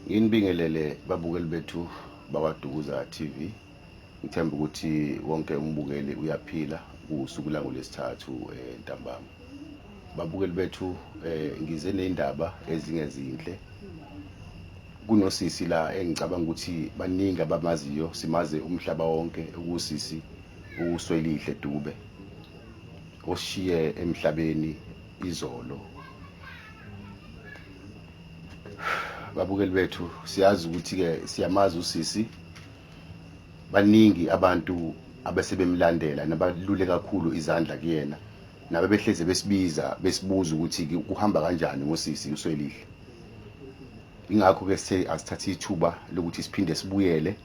Nginibingelele babukeli bethu bakwaDukuza TV. Ngithemba ukuthi wonke umbukeli uyaphila kuwusuku langolwesithathu ntambama. Babukeli bethu ngize nezindaba ezingezinhle. Kunosisi la engicabanga ukuthi baningi abamaziyo, simaze umhlaba wonke ukusisi uSwelihle Dube oshiye emhlabeni izolo. Babukeli bethu siyazi ukuthi-ke siyamazi usisi, baningi abantu abesebemlandela nabalule kakhulu izandla kuyena, nabebehleze besibiza besibuza ukuthi kuhamba kanjani ngosisi uSwelihle. Ingakho-ke sithe asithathe ithuba lokuthi siphinde sibuyele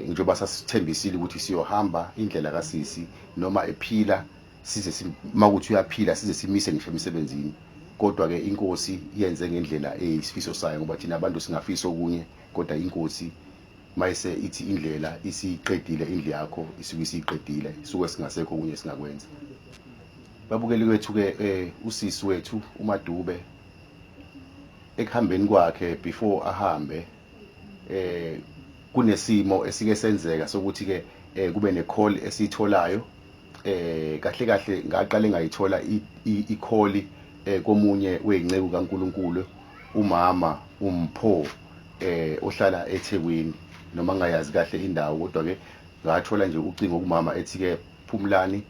njengoba sasithembisile ukuthi siyohamba indlela kasisi noma ephila size makuthi uyaphila size simise ngisho emsebenzini. Kodwa ke inkosi yenze ngendlela eyisifiso sayo ngoba thina abantu singafisa okunye kodwa inkosi mayise ithi indlela isiqedile indlu yakho isuke isiqedile suke singasekho okunye singakwenza. Babukeli kwethu ke usisi wethu uMadube ekuhambeni kwakhe before ahambe kunesimo esike senzeka sokuthi ke kube ne call esiyitholayo. Kahle kahle ngaqale ngayithola i-call komunye wezinceku kaNkuluNkulu umama uMpho ohlala eThekwini noma ngingayazi kahle indawo kodwa ke ngathola nje ucingo kumama ethi ke Phumlani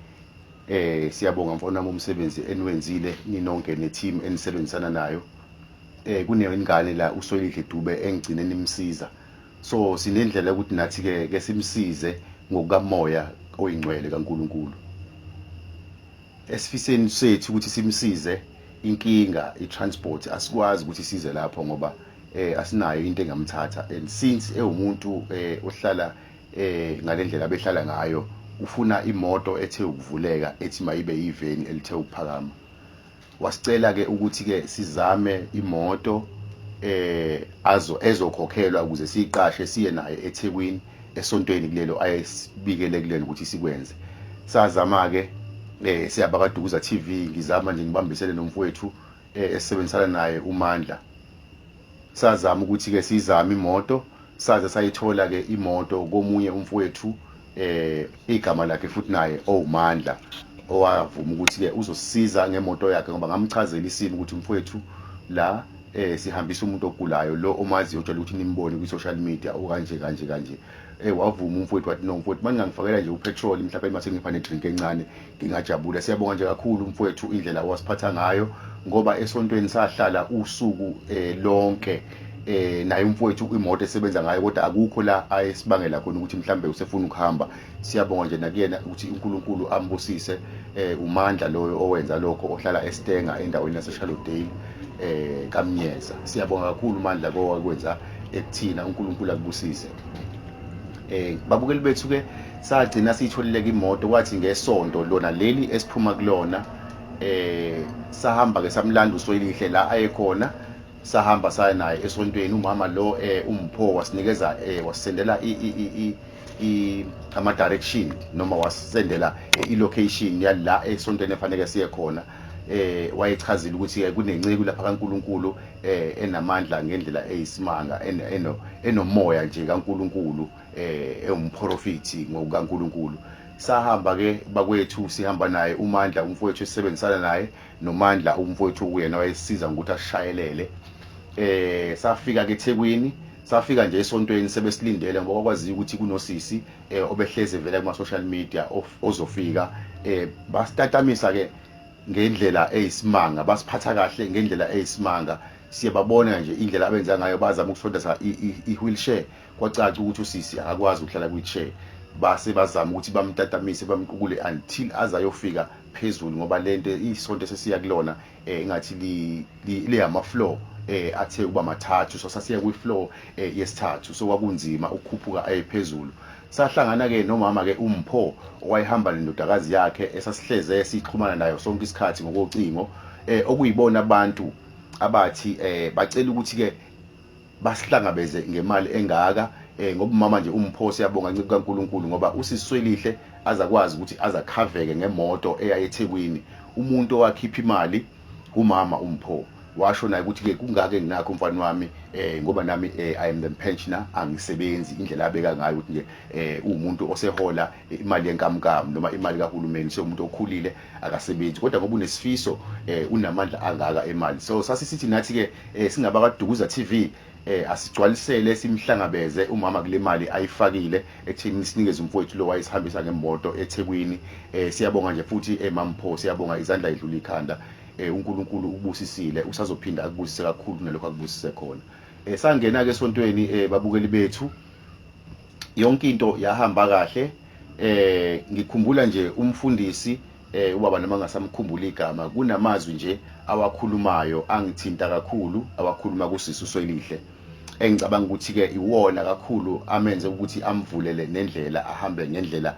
siyabonga mfana wami umsebenzi eniwenzile ninonke ne team enisebenzisana nayo. Kunengane la uSwelihle Dube engigcine nimsiza. So sinendlela yokuthi nathi ke ke simsize ngokukamoya oyingcwele kaNkuluNkulu. Esifiseni sethu ukuthi simsize inkinga i-transport asikwazi ukuthi size lapho ngoba asinayo into engamthatha, and since ewumuntu ohlala ngalendlela abehlala ngayo ufuna imoto ethe ukuvuleka ethi mayibe yiveni elithe ukuphakama. Wasicela ke ukuthi ke sizame imoto azo ezokhokhelwa ukuze siyiqashe siye naye eThekwini esontweni kulelo ayesibikele kulelo ukuthi sikwenze. Sazama ke siyabakaDukuza TV ngizama nje ngibambisene nomfowethu esebenzisana naye uMandla. Sazama ukuthi ke sizame imoto, saze sayithola ke imoto komunye umfowethu igama lakhe futhi naye owuMandla owavuma ukuthi ke uzosisiza ngemoto yakhe ngoba ngamchazela isimo ukuthi mfowethu la sihambisa umuntu ogulayo lo omaziyo ojwayele ukuthi nimbone kwi-social media okanje kanje kanje. Wavuma umfowethu wathi no mfowethu maningangifakela nje upetrol mhlawumbe mase ngipha ne-drink encane ngingajabula. Siyabonga nje kakhulu umfowethu indlela owasiphatha ngayo ngoba esontweni sahlala usuku lonke naye umfowethu imoto esebenza ngayo kodwa akukho la ayesibangela khona ukuthi mhlambe usefuna ukuhamba. Siyabonga nje nakuyena ukuthi uNkulunkulu ambusise uMandla loyo owenza lokho ohlala eStenga endaweni yaseShallowdale kaMnyeza. Siyabonga kakhulu uMandla kowakwenza ekuthina, uNkulunkulu akubusise. Babukeli bethu ke sagcina siyitholile imoto kwathi ngesonto lona leli esiphuma kulona sahamba ke samlanda uSwelihle la ayekhona, sahamba saya naye esontweni. Umama lo uMpho wasinikeza wasendela ama direction noma wasendela i-location yala esontweni efanele siye khona. Wayechazile ukuthi kunenceku lapha kaNkuluNkulu enamandla ngendlela eyisimanga enomoya nje kaNkuluNkulu ewumprofiti ngokukaNkuluNkulu. Sahamba ke bakwethu sihamba naye uMandla umfowethu esebenzisana naye noMandla umfowethu kuyena wayesiza ngokuthi asishayelele. Safika ke eThekwini, safika nje esontweni sebesilindele ngoba kwakwaziwa ukuthi kunosisi obehleze vela kuma social media ozofika. Basitatamisa ke ngendlela eyisimanga, basiphatha kahle ngendlela eyisimanga. Siyababona nje indlela abenza ngayo, bazama ukusondeza i-wheelchair, kwacaca ukuthi usisi akakwazi ukuhlala kwi-chair. Base bazama ukuthi bamtatamise bamqukule until aze ayofika phezulu ngoba lento isonto esesiya kulona engathi liyama floor athe kuba mathathu, so sasiya kwi-floor yesithathu, so kwakunzima ukukhuphuka ayephezulu. Sahlangana ke nomama ke uMpho owayehamba nendodakazi yakhe esasihleze sixhumana nayo sonke isikhathi ngokocingo, okuyibona abantu abathi bacela ukuthi ke basihlangabeze ngemali engaka ngoba umama nje uMpho siyabonga nciko kaNkuluNkulu ngoba usiswelihle azakwazi ukuthi azakhaveke ngemoto eya eThekwini. Umuntu owakhipha imali umama uMpho. Washo naye ukuthi ke kungake nginakho mfana wami ngoba nami I am the pensioner, angisebenzi. Indlela abeka ngayo ukuthi nje uwumuntu osehola imali yenkamnkam noma imali kahulumeni, sewumuntu okhulile, akasebenzi, kodwa ngoba unesifiso unamandla angaka emali. So sasisithi nathi ke singabakaDukuza TV asigcwalisele, simhlangabeze umama kule mali ayifakile ekutheni sinikeze umfowethu lo wayesihambisa ngemoto eThekwini. Siyabonga nje futhi Mampho, siyabonga, izandla idlula ikhanda. UNkulunkulu ukubusisile, usazophinda akubusise kakhulu kunalokho akubusise khona. Sangena ke esontweni, babukeli bethu, yonke into yahamba kahle. Ngikhumbula nje umfundisi, ubaba, noma ngasamkhumbula igama, kunamazwi nje awakhulumayo angithinta kakhulu, awakhuluma kusisi uSwelihle, engicabanga ukuthi ke iwona kakhulu amenze ukuthi amvulele nendlela, ahambe ngendlela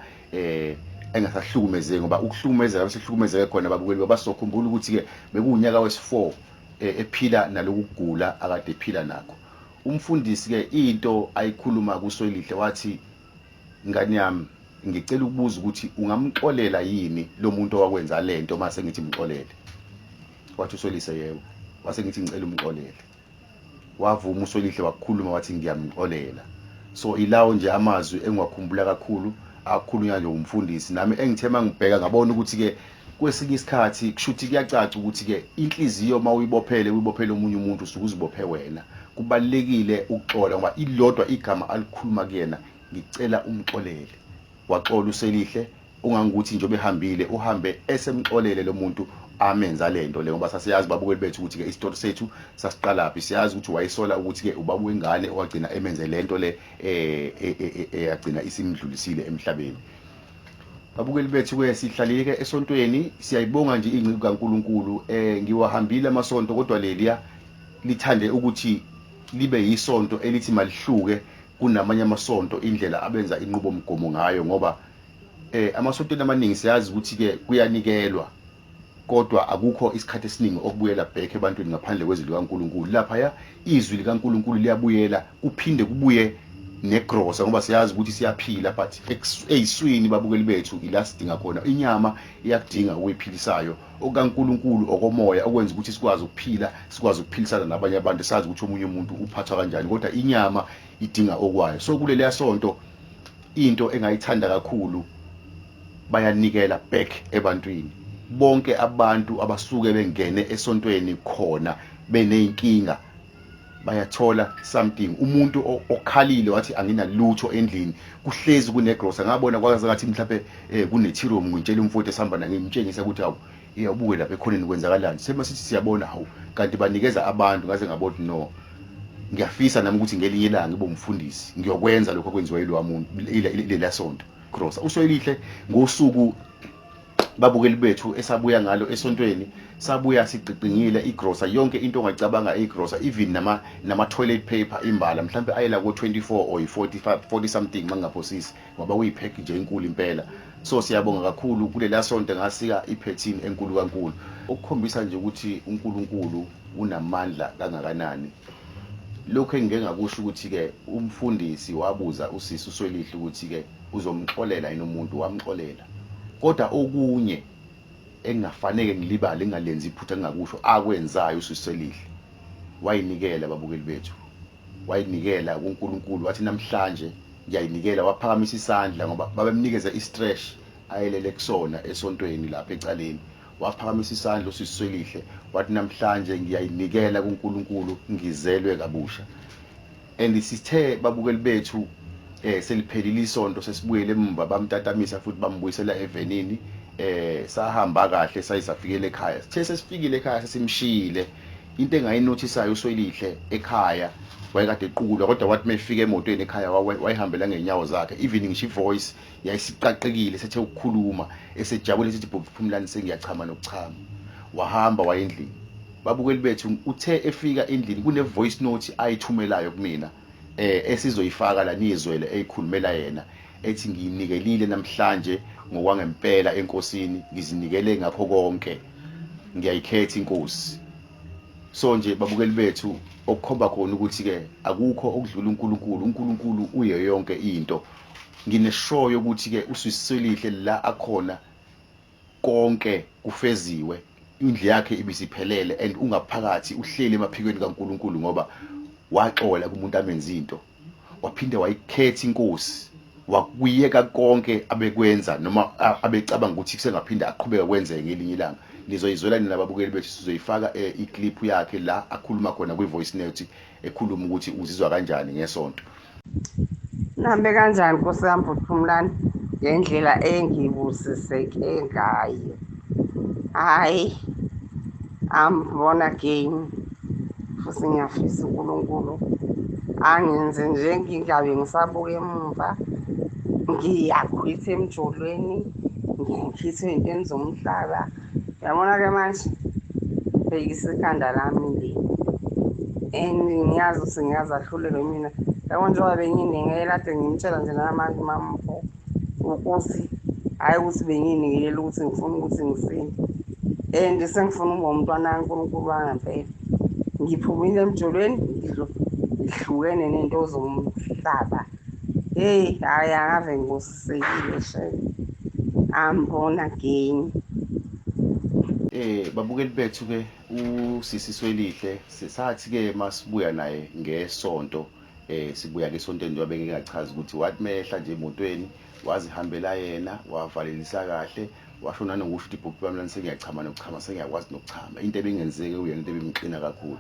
engasahlukumezeki, ngoba ukuhlukumezeka bese hlukumezeke khona, babukeli, babasokhumbula ukuthi ke bekuwunyaka wesi4 ephila nalokugula akade ephila nakho. Umfundisi ke into ayikhuluma kuSwelihle wathi, "Ngani yami, ngicela ukubuza ukuthi ungamxolela yini lo muntu owakwenza lento?" Mase ngithi, "Mxolele." Wathi uSwelihle, "Yebo." Wase ngithi, "Ngicela umxolele." Wavuma uSwelihle, wakhuluma wathi, "Ngiyamxolela." So ilawo nje amazwi engiwakhumbula kakhulu akhulunywa nje umfundisi, nami engithe mangibheka ngabona ukuthi ke kwesinye isikhathi kushuthi kuyacaca ukuthi ke inhliziyo mawuyibophele, uyibophele omunye umuntu, usuke uzibophe wena. Kubalekile ukuxola, ngoba ilodwa igama alikhuluma kuyena, "Ngicela umxolele." Waxola uSelihle, ungangukuthi nje obehambile uhambe esemxolele lo muntu amenza lento le, ngoba sasiyazi, babukeli bethu, ukuthi ke isitori sethu sasiqalaphi. Siyazi ukuthi wayisola ukuthi ke ubaba wengane owagcina emenze lento le eyagcina isimdlulisile emhlabeni. Babukeli bethu ke, sihlalile ke esontweni, siyayibonga nje ingciko kaNkuluNkulu. Ngiwahambile amasonto, kodwa leliya lithande ukuthi libe yisonto elithi malihluke kunamanye amasonto, indlela abenza inqubomgomo ngayo, ngoba amasontweni amaningi siyazi ukuthi ke kuyanikelwa, kodwa akukho isikhathi esiningi okubuyela back ebantwini ngaphandle kwezwi likaNkuluNkulu. Lapha ya izwi likaNkuluNkulu liyabuyela, kuphinde kubuye negrosa, ngoba siyazi ukuthi siyaphila, but eyiswini, babukeli bethu, ila sidinga khona inyama, iyakudinga okuyiphilisayo okaNkuluNkulu, okomoya, okwenza ukuthi sikwazi ukuphila, sikwazi ukuphilisana nabanye abantu, sazi ukuthi omunye umuntu uphathwa kanjani, kodwa inyama idinga okwayo. So kuleliya sonto into engayithanda kakhulu, bayanikela back ebantwini. Bonke abantu abasuke bengene esontweni khona beneyinkinga bayathola something. Umuntu okhalile wathi, "Anginalutho endlini," kuhlezi kunegrosa. Ngabona kwaze ngathi mhlawumbe kune-tea room. Ngitshela umfowethu esihamba naye, ngimtshengisa ukuthi, "Hawu, iyabuke lapha ekhoneni, kwenzakalani?" Sema sithi siyabona, hawu, kanti banikeza abantu. Ngaze ngabona, no, ngiyafisa nami ukuthi ngelinye ilanga ngibe umfundisi, ngiyokwenza lokho okwenziwa yilowa muntu, lela sonto grosa. USwelihle ngosuku, babukeli bethu, esabuya ngalo esontweni, sabuya siqiqingile igrosa, yonke into ongayicabanga igrosa, even nama toilet paper imbala, mhlambe ayela ko 24 or 45, 40 something mangaphosisi, ngoba kuyipack nje enkulu impela. So siyabonga kakhulu kulela sonto, ngasika iphethini enkulu kankulu, okukhombisa nje ukuthi uNkulunkulu unamandla kangakanani. Lokho engike ngakusho ukuthi ke umfundisi wabuza usisi uSwelihle ukuthi ke uzomxolela yini umuntu, wamxolela. Kodwa okunye engingafanele ngilibale, ngingalenzi iphutha engingakusho akwenzayo usisi Swelihle, wayinikela, babukeli bethu, wayinikela kuNkulunkulu. Wathi, "Namhlanje ngiyayinikela." Waphakamisa isandla, ngoba babemnikeza istretch ayelele kusona esontweni lapha ecaleni. Waphakamisa isandla usisi Swelihle wathi, "Namhlanje ngiyayinikela kuNkulunkulu, ngizelwe kabusha." And sithe, babukeli bethu, seliphelile isonto, sesibuyele emumva, bamtatamisa futhi bambuyisela evenini. Sahamba kahle, sayisafikele ekhaya. Sithe sesifikile ekhaya, sesimshiyile, into engayinothisayo, uSwelihle ekhaya wayekade equlwa, kodwa wathi mefika emotweni ekhaya wayihambela ngenyawo zakhe. Even ngisho ivoice yayisiqaqekile, sethe ukukhuluma esejabule, sithi, "Phumlani, sengiyachama nokuchama." Wahamba waya endlini, babukeli bethu. Uthe efika endlini kune voice note ayithumelayo kumina esizoyifaka la niyizwele, eyikhulumela yena, ethi, "Ngiyinikelile namhlanje ngokwangempela enkosini, ngizinikele ngakho konke, ngiyayikhetha inkosi." So nje, babukeli bethu, okukhomba khona ukuthi ke akukho okudlula uNkulunkulu. UNkulunkulu uye yonke into. Ngineshow yokuthi ke usisi Swelihle la akhona konke kufeziwe. Indlu yakhe ibisiphelele and ungaphakathi uhleli emaphikweni kaNkuluNkulu ngoba waxola kumuntu amenza into. Waphinde wayikhetha inkosi wakuyeka konke abekwenza noma abecabanga ukuthi kusengaphinde aqhubeke kwenzeke ngelinye ilanga. Nizoyizwela nina babukeli bethu, sizoyifaka iclip yakhe la akhuluma khona kwi-voice note ekhuluma ukuthi uzizwa kanjani ngesonto. Nihambe kanjani Nkosi yami bhuti Phumlani ngendlela engibusiseke ngayo. Hhayi, I'm born again futhi ngiyafisa uNkulunkulu angenze nje ngingabe ngisabuka emumva ngiyakhwitha emjolweni ngiyakhitha ey'ntweni zomhlaba. Yabona-ke manje bhekisa ikhanda lami le and ngiyazi ukuthi ngiyazi ahluleke mina. Yabo njengoba benginikela kade ngimtshela nje namanje umamfo ukuthi hhayi ukuthi bengiyinikelela ukuthi ngifuna ukuthi ngisinde and sengifuna ukuba umntwana kaNkulunkulu wangempela. Ngiphumile emjolweni ngihlukene nento zomhlaba. Hheyi hhayi angave ngibusisekile shame. I'm born again. Babukeli bethu ke usisi Swelihle sathi ke masibuya naye ngesonto sibuya ke esontweni njengoba bengingachazi ukuthi wathi mehla nje emotweni wazihambela yena wavalelisa kahle washo nanokusho ukuthi bhuti bami lana sengiyachama nokuchama sengiyakwazi nokuchama into ebingenzeki kuyena into ebimxina kakhulu.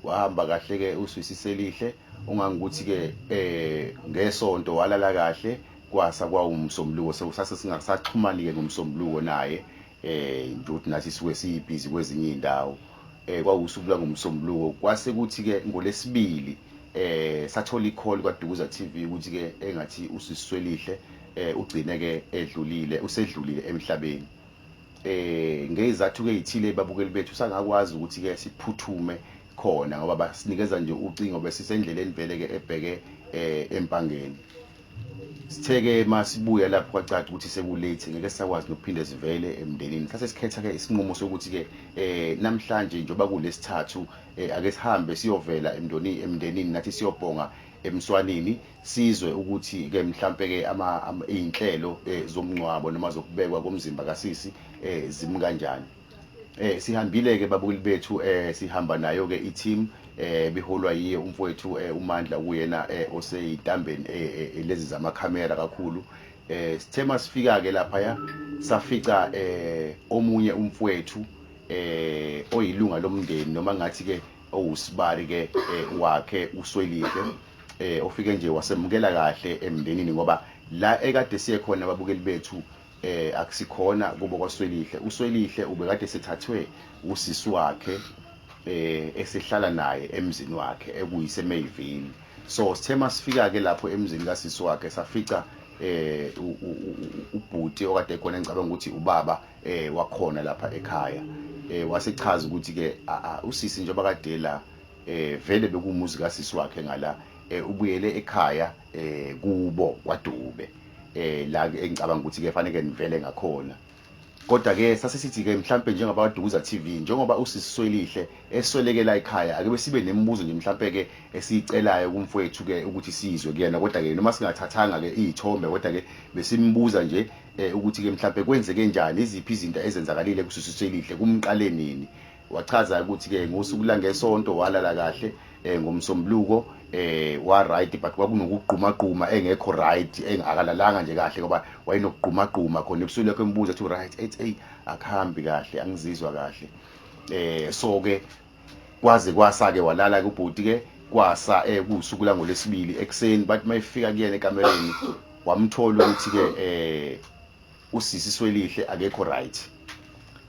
Wahamba kahle ke usisi Selihle ungangukuthi ke ngesonto walala kahle kwasa kwawumsombuluko sekusase singasaxhumani ke ngomsombuluko naye nje ukuthi nathi sisuke siyibhizi kwezinye izindawo kwawusuku lwangomsombuluko kwase kuthi ke ngolesibili sathola i-call kwaDukuza TV ukuthi ke engathi usisi Swelihle ugcine ke edlulile usedlulile emhlabeni. Ngezathu ke ezithile babukeli bethu sangakwazi ukuthi ke siphuthume khona ngoba basinikeza nje ucingo besisendleleni vele ke ebheke eMpangeni. Sithe ke masibuya lapho kwacaca ukuthi sekulate ngeke sisakwazi nokuphinde sivele emndenini. Sase sikhetha ke isinqumo sokuthi ke namhlanje njengoba kulesithathu ake sihambe siyovela emndenini nathi siyobhonga emswanini sizwe ukuthi ke mhlampe ke ama izinhlelo zomngcwabo noma zokubekwa komzimba kasisi zimi kanjani. Sihambile ke babukeli bethu sihamba nayo ke i-team biholwa yiye umfowethu uMandla kuyena oseyitambeni lezi zamakhamera kakhulu. Sithe masifika ke lapha ya safica omunye umfowethu oyilunga lomndeni noma ngathi ke owusibali ke wakhe uSwelihle ofike nje wasemukela kahle emndenini ngoba la ekade siye khona ababukeli bethu akusikhona kubo kwaSwelihle. USwelihle ubekade sethathwe usisi wakhe esehlala naye emzini wakhe ekuyise Mayville. So sithe masifika ke lapho emzini kasisi wakhe safica ubhuti okade ekhona engicabanga ukuthi ubaba wakhona lapha ekhaya. Wasechaza ukuthi ke usisi njengoba kade la vele bekumuzi kasisi wakhe ngala ubuyele ekhaya kubo kwaDube la engicabanga ukuthi ke fanele nivele ngakhona. Kodwa ke sasesithi ke mhlambe njengabadukuza TV njengoba usisi Swelihle eswelekela ekhaya ake besibe nemibuzo nje mhlambe ke esiyicelayo kumfowethu ke ukuthi sizwe kuyena kodwa ke noma singathathanga ke izithombe kodwa ke besimbuza nje ukuthi ke mhlambe kwenzeke njani iziphi izinto ezenzakalile kusisi Swelihle kumqale nini. Wachaza ukuthi ke ngosuku langesonto walala kahle ngomsombuluko wa right but kwakunokugqumagquma engekho right engakalalanga nje kahle ngoba wayenokugqumagquma khona ebusuku lokho embuza ethi right ethi ey akuhambi kahle angizizwa kahle so ke kwaze kwasa ke walala ke ubhuti ke kwasa kusuku langolesibili ekuseni bathi mayifika kuyena ekamereni wamthola ukuthi ke usisi Swelihle akekho right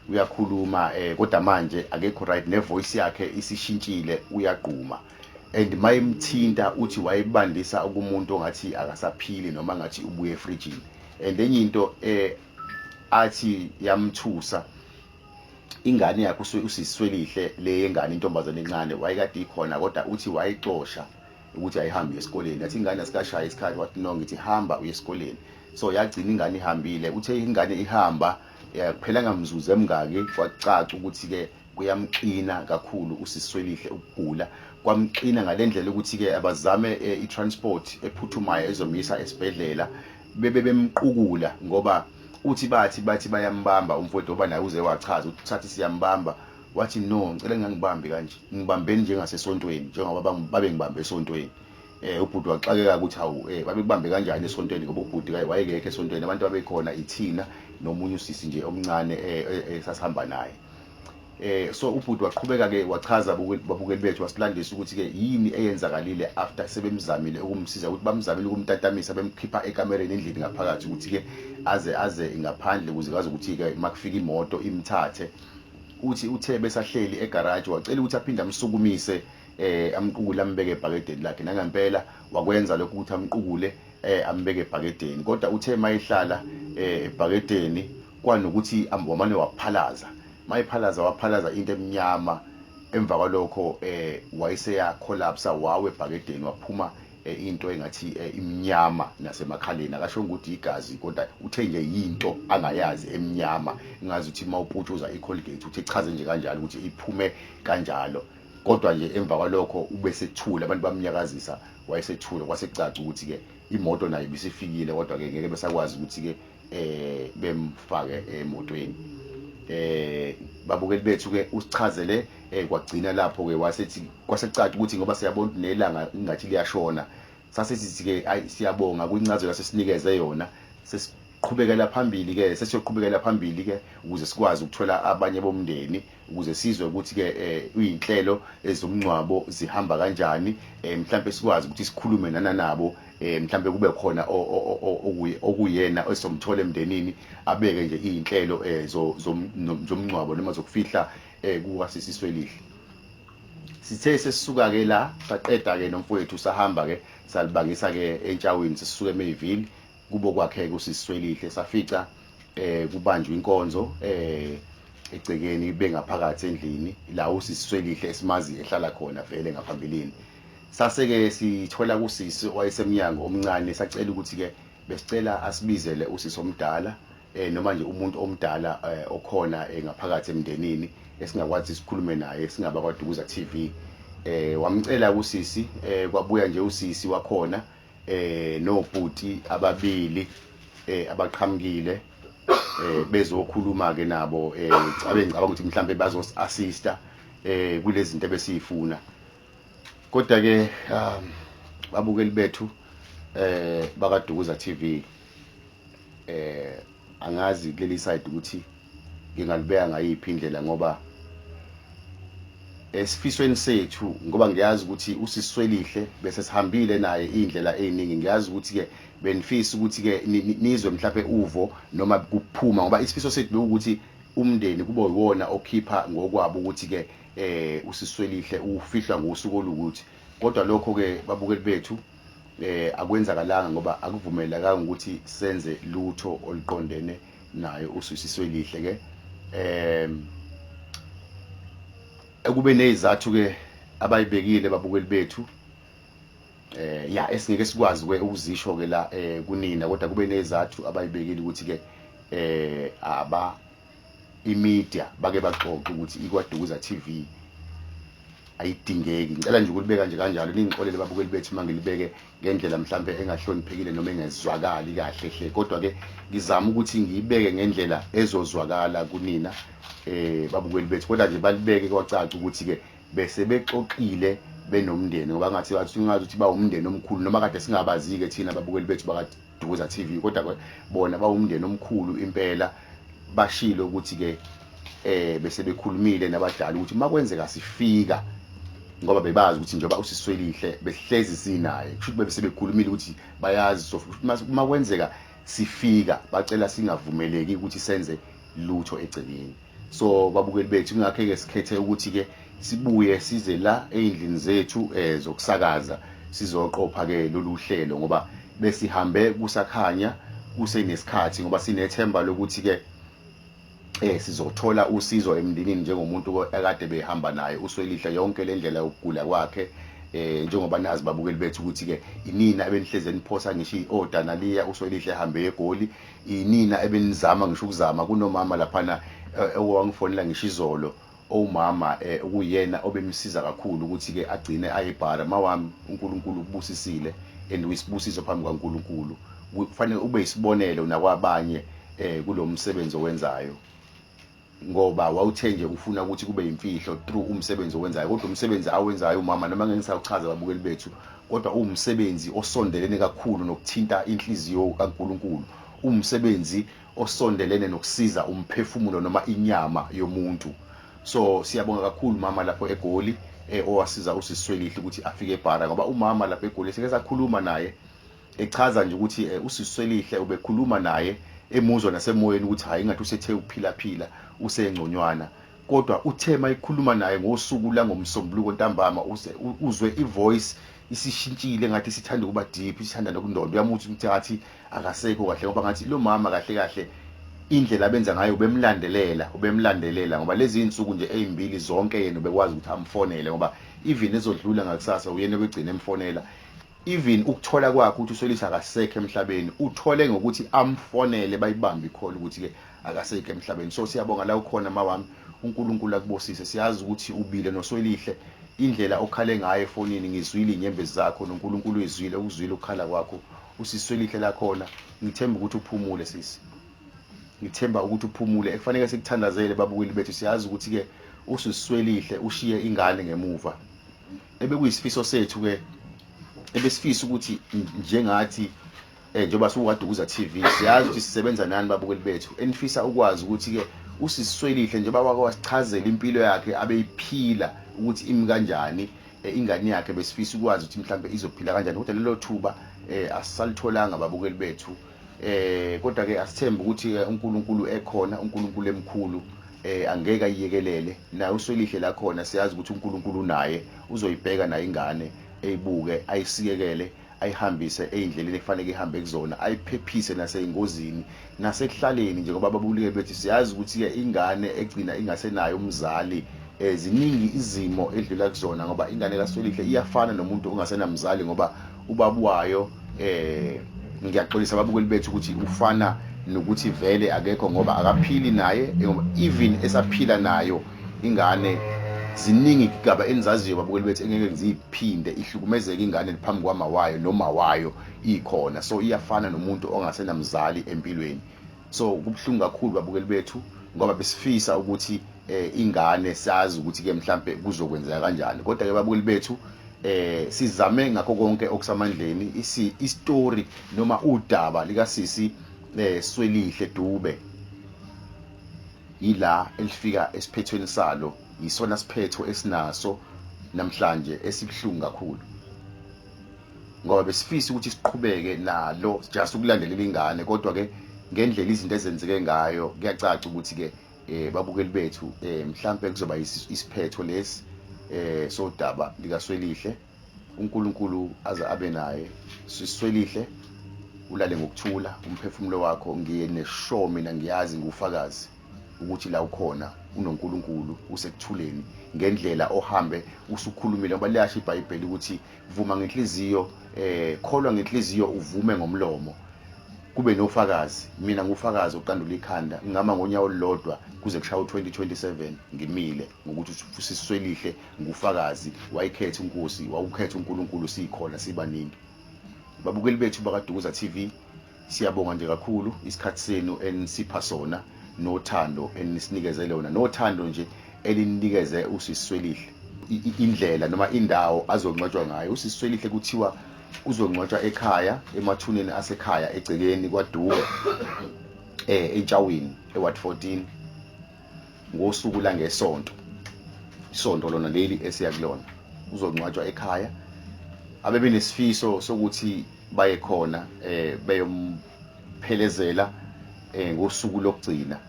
uyakhuluma kodwa manje akekho right ne voice yakhe isishintshile uyagquma and mayemthinta uthi wayebandisa kumuntu ongathi akasaphili noma ngathi ubuye efrijini and enye into athi yamthusa ingane yakhe usisi Swelihle le yengane intombazane encane wayekade ikhona kodwa uthi wayixosha ukuthi ayihambe esikoleni athi ingane asikashaya isikhathi wathi no ngithi hamba uye esikoleni so yagcina ingane ihambile uthe ingane ihamba kuphela ngamzuzu emngaki kwacaca ukuthi ke kuyamxina kakhulu usisi Swelihle ukugula kwamxina ngalendlela ukuthi ke abazame i-transport ephuthumayo ezomyisa esibhedlela bebe bemqukula ngoba Uthi bathi bathi bayambamba umfowethu ngoba naye uze wachaza ukuthi uthathe siyambamba wathi no ngicela ngingangibambi kanje ngibambeni njengasesontweni njengoba babengibambe esontweni ubhuti waxakeka ukuthi hawu babekubambe kanjani esontweni ngoba ubhuti wayengekho esontweni abantu abekhona ithina nomunye usisi nje omncane esasihamba naye. So ubhuti waqhubeka ke wachaza babukeli bethu wasilandisa ukuthi ke yini eyenzakalile after sebemzamile ukumsiza ukuthi bamzamile ukumtatamisa bemkhipha ekamereni endlini ngaphakathi ukuthi ke aze aze ngaphandle ukuze kwazi ukuthi ke makufika imoto imthathe. Uthi uthe besahleli egarage wacela ukuthi aphinde amsukumise amqukule ambeke ebhakedeni lakhe nangempela wakwenza lokhu ukuthi amqukule ambeke ebhakedeni kodwa uthe mayehlala ebhakedeni kwanokuthi wamane waphalaza mayephalaza waphalaza into emnyama emva kwalokho wayeseya collapse wawe ebhakedeni waphuma into engathi imnyama nasemakhaleni akasho ukuthi igazi kodwa uthe nje yinto angayazi emnyama ingazi ukuthi mawuputshuza iColgate uthe chaze nje kanjalo ukuthi iphume kanjalo kodwa nje emva kwalokho ubesethula abantu bamnyakazisa wayesethula kwasekucaca ukuthi ke imoto nayo ibisifikile kodwa ke ngeke besakwazi ukuthi ke bemfake emotweni. Babukeli bethu ke usichazele kwagcina lapho ke wasethi kwasekucaca ukuthi ngoba siyabona ukuthi nelanga ingathi liyashona sase sithi ke ayi siyabonga kwincazelo asesinikeze yona sesiqhubekela phambili ke sesiyoqhubekela phambili ke ukuze sikwazi ukuthola abanye bomndeni ukuze sizwe ukuthi ke uyinhlelo ezomngcwabo zihamba kanjani mhlambe sikwazi ukuthi sikhulume nananabo mhlambe kube khona okuyena esomthola emndenini abeke nje izinhlelo zomngcwabo noma zokufihla kukaSisi Swelihle. Sithe sesisuka ke la saqeda ke nomfowethu sahamba ke salibangisa ke entshawini sisuka eMayville kubo kwakhe kuSisi Swelihle safica kubanjwa inkonzo egcekeni bengaphakathi endlini la uSisi Swelihle esimazi ehlala khona vele ngaphambilini. Sase-ke sithola kusisi owayesemnyango omncane sacela ukuthi-ke besicela asibizele usisi omdala noma nje umuntu omdala okhona ngaphakathi emndenini esingakwazi sikhulume naye singabakwaDukuza TV. Wamcela kusisi kwabuya nje usisi wakhona nobhuti ababili abaqhamukile bezokhuluma ke nabo cabe ngicabanga ukuthi mhlambe bazos-assista kulezi zinto ebesiyifuna. Kodwa ke babukeli bethu bakaDukuza TV angazi kuleli side ukuthi ngingalibeka ngayiphi indlela ngoba esifisweni sethu ngoba ngiyazi ukuthi uSiswelihle bese sihambile naye indlela eziningi ngiyazi ukuthi ke benifisa ukuthi ke nizwe mhlawumbe uvo noma kuphuma ngoba isifiso sethu bekuthi umndeni kube yiwona okhipha ngokwabo ukuthi ke uSiswelihle ufihlwa ngosuku olukuthi kodwa lokho ke babukeli bethu akwenzakalanga ngoba akuvumelekanga ukuthi senze lutho oluqondene naye uSiswelihle ke ekube nezathu ke abayibekile babukeli bethu ya esingeke sikwazi ke ukuzisho ke la kunina kodwa kube nezathu abayibekile ukuthi ke aba imedia bake baxoxe ukuthi iKwaDukuza TV ayidingeki. Ngicela nje ukulibeka nje kanjalo ningixolele babukeli bethu uma ngilibeke ngendlela mhlambe engahloniphekile noma engezwakali kahle hle kodwa ke ngizama ukuthi ngiyibeke ngendlela ezozwakala kunina babukeli bethu kodwa nje balibeke kwacaca ukuthi ke bese bexoxile benomndeni ngoba ngathi bathi ngathi ukuthi bawumndeni omkhulu noma kade singabazi ke thina babukeli bethu bakaDukuza TV kodwa ke bona bawumndeni omkhulu impela bashilo ukuthi ke bese bekhulumile nabadala ukuthi makwenzeka sifika ngoba bebazi ukuthi njengoba uSiswelihle behlezi sinaye kusho ukuthi bese bekhulumile ukuthi bayazi so uma kwenzeka sifika bacela singavumeleki ukuthi senze lutho egcekeni. So babukeli bethu ingakho ke sikhethe ukuthi ke sibuye size la eyindlini zethu zokusakaza sizoqopha ke lolu hlelo ngoba besihambe kusakhanya kusenesikhathi ngoba sinethemba lokuthi ke sizothola usizo emndenini njengomuntu akade behamba naye uSwelihle yonke le ndlela yokugula kwakhe njengoba nazi babukeli bethu ukuthi ke inina ebenihleze niphosa ngisho iorder naliya uSwelihle ehambe eGoli inina ebenizama ngisho ukuzama kunomama laphana owangifonela ngisho izolo owumama okuyena obemsiza kakhulu ukuthi ke agcine ayebhara mawami uNkulunkulu ukubusisile and uyisibusiso phambi kaNkulunkulu kufanele ube isibonelo nakwabanye Kulo msebenzi owenzayo, ngoba wawuthe nje ufuna ukuthi kube imfihlo through umsebenzi owenzayo, kodwa umsebenzi awenzayo umama, noma ngeke ngisawuchaza, ababukeli bethu, kodwa uwumsebenzi osondelene kakhulu nokuthinta inhliziyo kaNkuluNkulu, umsebenzi osondelene nokusiza umphefumulo noma inyama yomuntu. So siyabonga kakhulu, mama lapho eGoli, owasiza usiswelihle ukuthi afike eBhara, ngoba umama lapho eGoli sike sakhuluma naye, echaza nje ukuthi usiswelihle ubekhuluma naye, emuzwa nasemoyeni ukuthi hayi, ngathi usethe ukuphila phila, usengconywana. Kodwa uthe mayikhuluma naye ngosuku langomsombuluko ntambama, uzwe ivoice isishintshile, ngathi sithanda ukuba deep, isithanda nokundonda. Uyamuthi ukuthi ngathi akasekho kahle, ngoba ngathi lo mama kahle kahle indlela abenza ngayo ubemlandelela, ngoba lezi insuku nje ezimbili zonke yena ubekwazi ukuthi amfonele, ngoba even ezodlula ngakusasa uyena obegcina emfonela. Even ukuthola kwakhe ukuthi uSwelihle akasekho emhlabeni, uthole ngokuthi amfonele, bayibambe i-call ukuthi-ke akasekho emhlabeni. So siyabonga la ukhona, mawami, uNkulunkulu akubusise. Siyazi ukuthi ubile noSwelihle. Indlela okhale ngayo efonini, ngizwile iy'nyembezi zakho, noNkulunkulu uyizwile, ukuzwile ukukhala kwakho. Usiswelihle lakhona, ngithemba ukuthi uphumule, sisi, ngithemba ukuthi uphumule. Ekufanele sikuthandazele, babukeli bethu, siyazi ukuthi-ke usiswelihle ushiye ingane ngemuva. Ebekuyisifiso sethu-ke, ebesifisa ukuthi njengathi njengoba siwuKwaDukuza TV, siyazi ukuthi sisebenza nani, babukeli bethu, enifisa ukwazi ukuthi ke usiswelihle, njengoba wake wasichazela impilo yakhe abeyiphila ukuthi imi kanjani, ingane yakhe besifisa ukwazi ukuthi mhlambe izophila kanjani, kodwa lelo thuba asisalitholanga, babukeli bethu. Kodwa ke asithembe ukuthi uNkulunkulu ekhona, uNkulunkulu emkhulu, angeke ayiyekelele naye uswelihle la khona. Siyazi ukuthi uNkulunkulu unaye, uzoyibheka naye ingane, eyibuke, ayisikekele, ayihambise ey'ndleleni ekufanele ihambe kuzona, ayiphephise nasey'ngozini nasekuhlaleni. Njengoba ababukeli bethu siyazi ukuthi-ke ingane egcina ingasenayo umzali, ziningi izimo edlula kuzona, ngoba ingane kaSwelihle iyafana nomuntu ongasenamzali, ngoba ubaba wayo, ngiyaxolisa, ababukeli bethu, ukuthi ufana nokuthi vele akekho, ngoba akaphili naye. Even esaphila nayo ingane, ziningi igaba enizaziyo, babukeli bethu, engeke ngiziphinde. Ihlukumezeka ingane phambi kwama wayo noma wayo ikhona, so iyafana nomuntu ongasenamzali empilweni. So kubuhlungu kakhulu, babukeli bethu, ngoba besifisa ukuthi ingane sazi ukuthi ke mhlambe kuzokwenzeka kanjani. Kodwa ke, babukeli bethu, sizame ngakho konke okusamandleni. Isi istory noma udaba lika sisi Swelihle Dube yila elifika esiphethweni salo, yisona siphetho esinaso namhlanje esibuhlungu kakhulu, ngoba besifisa ukuthi siqhubeke nalo, just ukulandelela ingane. Kodwa ke ngendlela izinto ezenzeke ngayo, kuyacaca ukuthi ke babukeli bethu, mhlambe kuzoba isiphetho lesi sodaba likaSwelihle. uNkulunkulu aze abe naye. Siswelihle, ulale ngokuthula umphefumulo wakho. Ngiye neshow mina, ngiyazi, ngufakazi ukuthi la ukhona unoNkulunkulu, usekuthuleni ngendlela ohambe usukhulumile, ngoba liyasho iBhayibheli ukuthi vuma ngenhliziyo, kholwa ngenhliziyo, uvume ngomlomo, kube nofakazi. Mina ngufakazi oqandula ikhanda, ngama ngonyawo olulodwa kuze kushaya u2027, ngimile ngokuthi siswelihle ngufakazi. Wayikhetha uNkosi, wawukhetha uNkulunkulu, sikhona sibaningi. Babukeli bethu bakaDukuza TV, siyabonga nje kakhulu isikhathi senu enisipha sona, nothando enisinikeze lona, nothando nje elinikeze usiswelihle. Indlela noma indawo azongcwatshwa ngayo usiswelihle, kuthiwa uzongcwatshwa ekhaya, emathuneni asekhaya egcekeni kwaDube, eNtshawini, eWard 14, ngosuku langesonto, isonto lona leli esiya kulona. Uzongcwatshwa ekhaya. Abebenesifiso sokuthi baye khona beyomphelezela ngosuku lokugcina,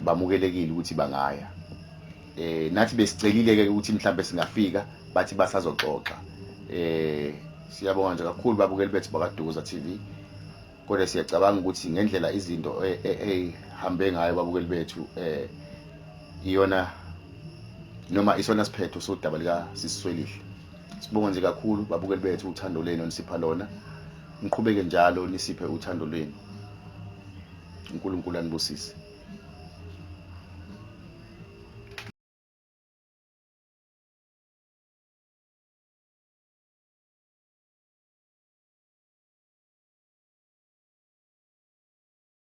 bamukelekile ukuthi bangaya. Nathi besicelile ke ukuthi mhlambe singafika, bathi basazoxoxa. Siyabonga nje kakhulu, babukeli bethu bakaDukuza TV. Kodwa siyacabanga ukuthi ngendlela izinto ezihambe ngayo, babukeli bethu, iyona noma isona siphetho sodaba lika siswelihle. Sibonga nje kakhulu, babukeli bethu, uthando lenu nisipha lona. Niqhubeke njalo nisiphe uthando lwenu. uNkulunkulu anibusise.